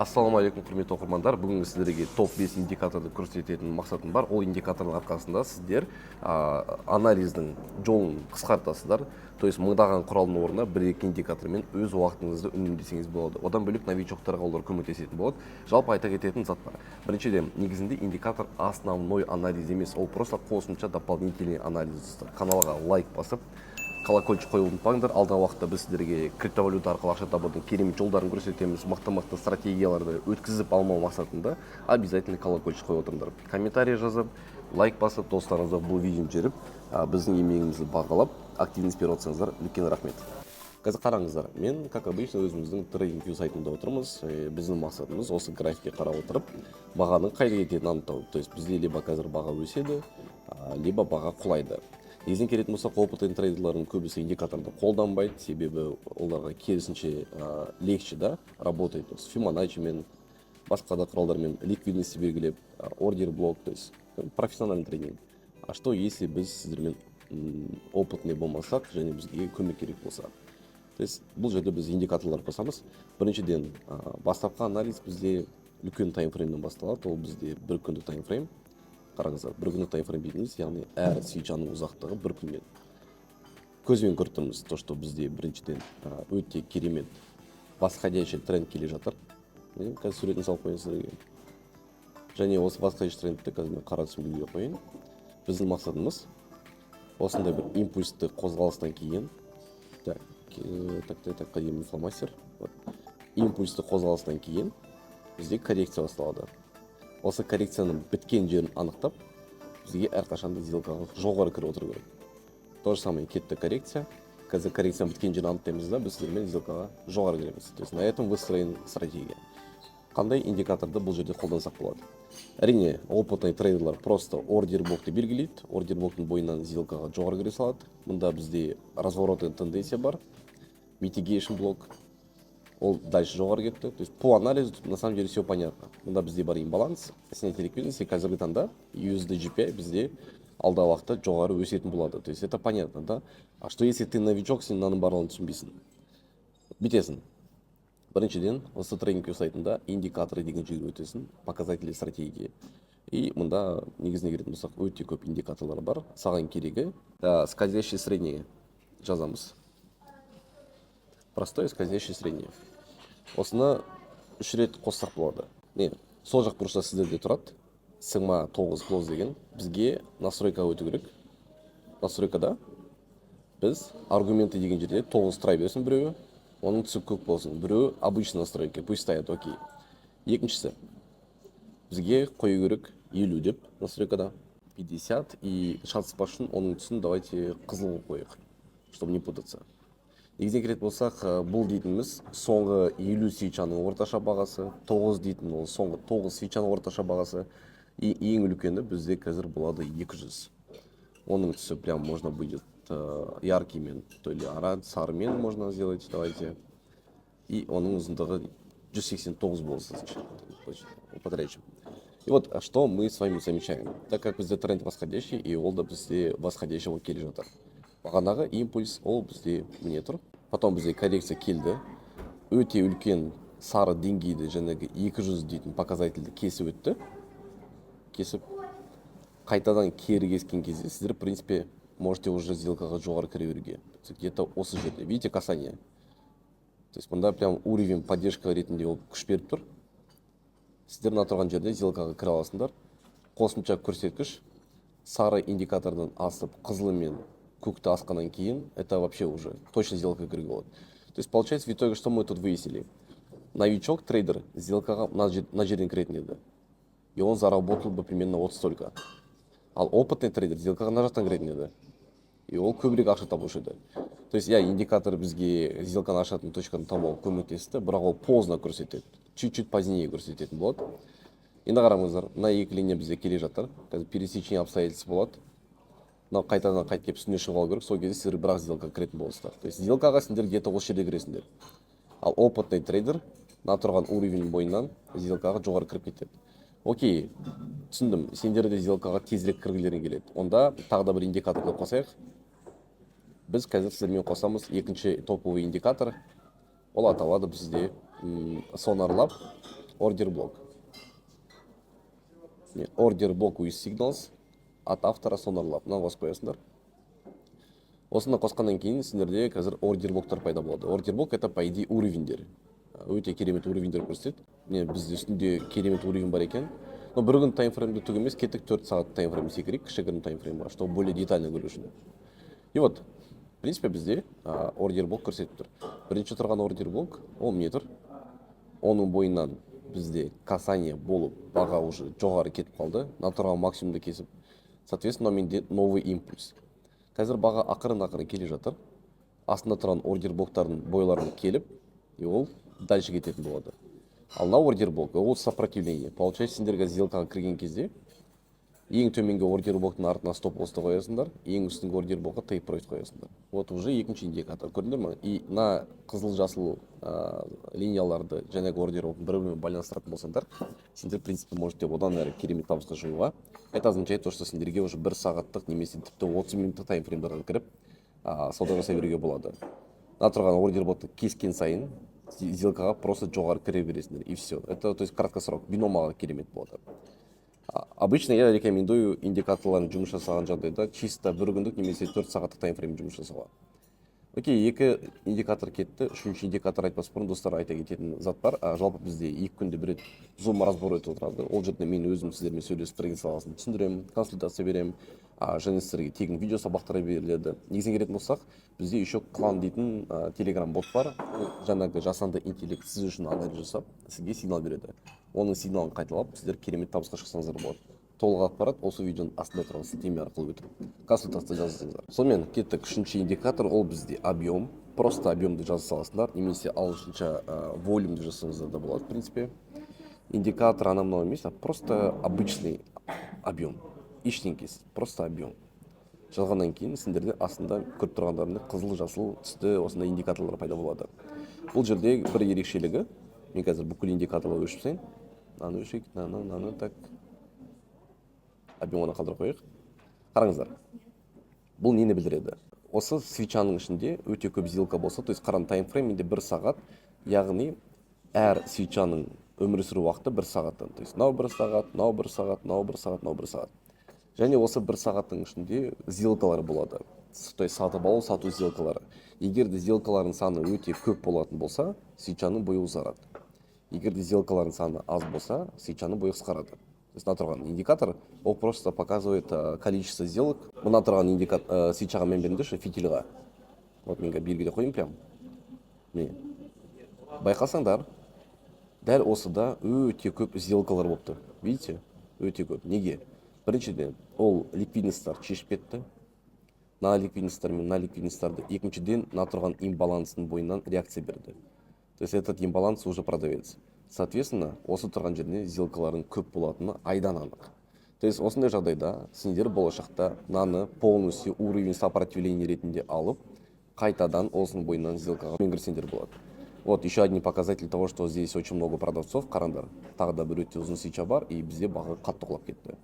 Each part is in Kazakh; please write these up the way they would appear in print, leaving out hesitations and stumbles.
Ассалаумағалейкум, құрметті оқырмандар! Бүгін сіздерге топ 5 индикаторды көрсететін мақсатым бар. Ол индикатордың арқасында сіздер анализдің жолын қысқартасыздар, то есть мыңдаған құралдың орнына бір екі индикатормен өз уақытыңызды үнемдесеңіз болады. Одан бөлек, новичоктарға олар көмектесетін болады. Жалпы, айта кететін зат бар. Біріншіден, негізінде индикатор основной анализ емес, ол просто қосымша, дополнительный анализ. Каналға лайк басып, колокольчик қоюды ұмытпаңдар. Алдағы уақытта біз сіздерге криптовалюта арқылы ақша табудың керемет жолдарын көрсетеміз. Мықты мықты стратегияларды өткізіп алмау мақсатында обязательно колокольчик қойып отырыңдар. Комментарий жазып, лайк басып, достарыңызға бұл видеоны жіберіп, біздің еңбегімізді бағалап, активность беріп отырсаңыздар, үлкен рахмет. Қазір қараңыздар, мен, как обычно, өзіміздің TradingView сайтында отырмыз. Біздің мақсатымыз осы графикке қарап отырып, бағаның қайда кететінін анықтау. То есть бізде либо қазір баға өседі, либо баға құлайды. Негізінен келетін болсақ, опытный трейдерлардың көбісі индикаторды қолданбайды, себебі оларға керісінше легче да работать с Фибоначчимен, басқа да құралдармен, ликвидность белгілеп, ордер блок, то есть профессиональный трейдинг. А что если біз сіздермен опытный болмасақ және бізге көмек керек болса? То есть бұл жерде біз индикаторлар қосамыз. Біріншіден, бастапқы анализ бізде үлкен таймфреймнен басталады, ол бізде бір күндік таймфрейм. Қараңыздар, бір күндік таймфрейм дейміз, яғни әр свечаның ұзақтығы бір күннен. Көзбен көріп тұрмыз то, что бізде біріншіден өте керемет восходящий тренд келе жатыр. Міне, қазір суретін салып қояйын сіздерге. Және осы восходящий трендті қазір мен қара түсін белгілеп қояйын. Біздің мақсатымыз осындай бір импульсті қозғалыстан кейін, так, так, так, так, қайда фломастер? Вот. Импульсті қозғалыстан кейін бізде коррекция басталады. Осы коррекцияның біткен жерін анықтап, бізге әрқашанда сделкаға жоғары кіріп отыру керек. То же самое, кетті коррекция. Қазір коррекцияның біткен жерін анықтаймыз да, біз сіздермен сделкаға жоғары кіреміз. То есть на этом выстроен стратегия. Қандай индикаторды бұл жерде қолдансақ болады? Әрине, опытный трейдерлар просто ордер блокты белгілейді, ордер блоктың бойынан сделкаға жоғары кіре салады. Мұнда бізде разворотный тенденция бар, mitigation блок, ол дальше жоғары кетті. То есть по анализу на самом деле все понятно. Мұнда бізде бар имбаланс, снятие ликвидности. Қазіргі таңда USD JPY бізде алдағы уақытта жоғары өсетін болады. То есть это понятно, да? А что если ты новичок, сен мынаның барлығын түсінбейсің? Бүйтесің: біріншіден, осы трейдинг сайтында «Индикаторы» деген жерге өтесің, «Показатели стратегии», и мұнда негізіне келетін болсақ, өте көп индикаторлар бар. Саған керегі да, скользящий средний жазамыз, простой скользящий средний. Осыны үш рет қоссақ болады. Не, сол жақ бұрышта сіздерде тұрады SMA 9 close деген. Бізге настройкаға өту керек. Настройкада біз «Аргументы» деген жерде 9 тұра берсін біреуі, оның түсі көк болсын, біреуі обычный настройка, пусть стоят, окей. Екіншісі, бізге қою керек 50 деп настройкада, 50, и шатыспас үшін оның түсін давайте қызыл қылып қояйық, чтобы не путаться. Негізіне келетін болсақ, бұл дейтініміз соңғы 50 свечаның орташа бағасы, 9 дейтін ол соңғы 9 свечаның орташа бағасы, и ең үлкені бізде қазір болады 200. Оның түсі прям можно будет яркиймен, то ли сарымен можно сделать, давайте. И оның ұзындығы 189 болсын, употребим. И вот что мы с вами замечаем: так как бізде тренд восходящий, и ол да бізде восходящий болып келе жатыр, бағанағы импульс, ол бізде міне тұр. Потом бізде коррекция келді, өте үлкен сары деңгейді, жаңағы 200 дейтін показательді кесіп өтті. Кесіп, қайтадан кері кескен кезде сіздер, в принципе, можете уже сделкаға жоғары кіре беруге. Где то осы жерде, видите, касание. То есть мұнда прям уровень поддержка ретінде ол күш беріп тұр. Сіздер мына тұрған жерде сделкаға кіре аласыңдар. Қосымша көрсеткіш: сары индикатордан асып, қызылы мен көкті асқаннан кейін это вообще уже точно сделка кіруге болады. То есть получается, в итоге что мы тут выяснили? Новичок трейдер сделкаға мына жерден кіретін еді, и он заработал бы примерно вот столько. Ал опытный трейдер сделкаға мына жақтан кіретін еді, и ол көбірек ақша табушы еді. То есть иә, индикатор бізге сделканы ашатын точканы табуға көмектесті, бірақ ол поздно көрсетеді, чуть чуть позднее көрсететін болады. Енді қараңыздар, мына екі линия бізде келе жатыр. Қазір пересечение обстоятельств болады, мынау қайтадан қайтып келіп үстіне шығып алу керек. Сол кезде сіздер бірақ сделкаға кіретін боласыздар. То есть сделкаға сендер где то осы жерде кіресіңдер, ал опытный трейдер мына тұрған уровень бойынан сделкаға жоғары кіріп кетеді. Окей, түсіндім, сендер де сделкаға тезірек кіргілерің келеді. Онда тағы да бір индикаторды қосайық. Біз қазір сіздермен қосамыз екінші топовый индикатор, ол аталады бізде SonarLab. Ордер блок. Міне, «Ордер блок with signals от автора Сонарлаб». Мынаны қосып қоясыңдар. Осыны қосқаннан кейін сендерде қазір ордер блоктар пайда болады. Ордер блок — это, по идее, уровеньдер. Өте керемет уровеньдер көрсетеді. Міне, бізде үстінде керемет уровень бар екен. Но бір күн таймфреймде түк емес, кеттік, 4 сағат таймфрейм секірейік, кішігірім таймфреймға, чтобы более детально көру үшін. И вот, в принципе, бізде ордер блок көрсетіп тұр. Бірінші тұрған ордер блок ол не тұр? Оның бойынан бізде касание болып, баға уже жоғары кетіп қалды, мына тұрған максимумды кесіп. Соответственно, менде новый импульс. Қазір баға ақырын ақырын келе жатыр, астында тұрған ордер блоктардың бойларына келіп, и ол дальше кететін болады. Ал мынау ордер блок ол сопротивление. Получается, сендер қазір сделкаға кірген кезде ең төменгі ордер блоктың артына стоп лоссты қоясыңдар, ең үстіңгі ордер блокқа тейк профит қоясыңдар. Вот уже екінші индикатор, көрдіңдер ма? И мына қызыл, жасыл линияларды жаңағы ордер блоктың бір бірімен байланыстыратын болсаңдар, сендер, в принципе, можете одан әрі керемет табысқа шығуға. Это означает то, что сендерге уже бір сағаттық немесе тіпті 30 минуттық таймфреймдарға кіріп, сауда жасай беруге болады. Мына тұрған ордер блокты кескен сайын сделкаға просто жоғары кіре бересіңдер, и все. Это, то есть, краткосрок биномаға керемет болады. Обычно я рекомендую индикаторларын жұмыс жасаған жағдайда чисто бір күндік немесе 4 сағаттық таймфрейм жұмыс жасауға. Окей, екі индикатор кетті. Үшінші индикатор айтпас бұрын, достар, айта кететін зат бар. Жалпы бізде 2 күнде бір рет зум разбор өтіп отырады. Ол жерде мен өзім сіздермен сөйлесіп, трейдинг саласын түсіндіремін, консультация беремін, және сіздерге тегін видео сабақтар беріледі. Негізіне келетін болсақ, бізде еще Клан дейтін телеграм бот бар. Ол жаңағы жасанды интеллект сіз үшін анализ жасап, сізге сигнал береді. Оның сигналын қайталап, сіздер керемет табысқа шықсаңыздар болады. Толық ақпарат осы видеоның астында тұрған сілтеме арқылы өтіп, консультация жазасыңыздар. Сонымен, кеттік. Үшінші индикатор ол бізде объем. Просто объемды жаза саласыңдар немесе ағылшынша volume деп жазсаңыздар да болады. В принципе, индикатор анау мынау емес, а просто обычный объем, ештеңкесіз, просто объем жазғаннан кейін сендерде астында көріп тұрғандарыңдай қызыл, жасыл түсті осындай индикаторлар пайда болады. Бұл жерде бір ерекшелігі, мен қазір бүкіл индикаторларды өшіріп тастайын. Мынаны өшірейік, мынаны, мынаны. Так, объем ғана қалдырып қояйық. Қараңыздар, бұл нені білдіреді? Осы свечаның ішінде өте көп сделка болса, то есть қараң, таймфрейм менде бір сағат, яғни әр свечаның өмір сүру уақыты бір сағаттан. То есть мынау бір сағат, мынау бір сағат, мынау бір сағат, мынау бір сағат. Және осы бір сағаттың ішінде сделкалар болады, то есть сатып алу, сату сделкалары. Егер де сделкалардың саны өте көп болатын болса, свечаның бойы ұзарады. Егер де сделкалардың саны аз болса, свечаның бойы қысқарады. То есть мына тұрған индикатор ол просто показывает количество сделок. Мына тұрған индикатор, свечаға мән беріңдерші, фитильға. Вот мен қазір белгілеп қояйын прям. Міне, байқасаңдар, дәл осыда өте көп сделкалар болыпты, видите, өте көп. Неге? Біріншіден, ол ликвидностьтар шешіп кетті, мына ликвидностьтар мен мына ликвидностьтарды. Екіншіден, мына тұрған имбаланстың бойынан реакция берді, то есть этот имбаланс уже продавец. Соответственно, осы тұрған жерде сделкалардың көп болатыны айдан анық. То есть осындай жағдайда сендер болашақта мынаны полностью уровень сопротивления ретінде алып, қайтадан осының бойынан сделкаға кірсеңдер болады. Вот еще один показатель того, что здесь очень много продавцов. Қараңдар, тағы да бір өте ұзын свеча бар, и бізде баға қатты құлап кетті.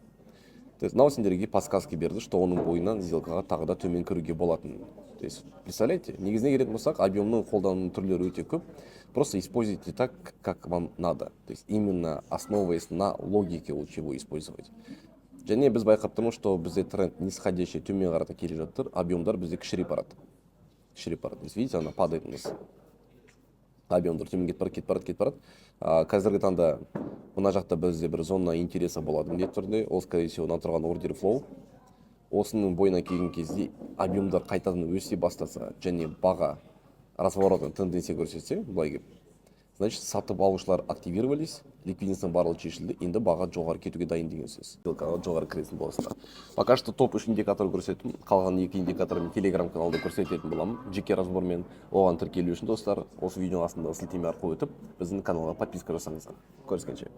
То есть мынау сендерге подсказки берді, что оның бойынан сделкаға тағы да төмен кіруге болатынын. То есть, представляете, негізіне келетін болсақ, объемның қолдану түрлері өте көп. Просто используйте так, как вам надо, то есть именно основываясь на логике, лучше его использовать. Және біз байқап тұрмыз, что бізде тренд нисходящий, төмен қарата келе жатыр. Объемдар бізде кішірейіп барады, кішірейіп барады. То есть, видите, она падает у нас, объемдар төмен кетіп барады, кетіп барады, кетіп барады. Қазіргі таңда мына жақта бізде бір зона интереса болады міндетті түрде. Ол, скорее всего, мына тұрған ордер флоу. Осының бойына келген кезде объемдар қайтадан өсе бастаса және баға разворотный тенденция көрсетсе былай келіп, значит, сатып алушылар активировались, ликвидностьтың барлығы шешілді, енді баға жоғары кетуге дайын деген сөз. Сделкаға жоғары кіретін боласыздар. Пока что топ үш индикатор көрсеттім. Қалған екі индикатор мен телеграм каналда көрсететін боламын жеке разбормен. Оған тіркелу үшін, достар, осы видеоның астындағы сілтеме арқылы өтіп, біздің каналға подписка жасаңыздар. Көріскенше!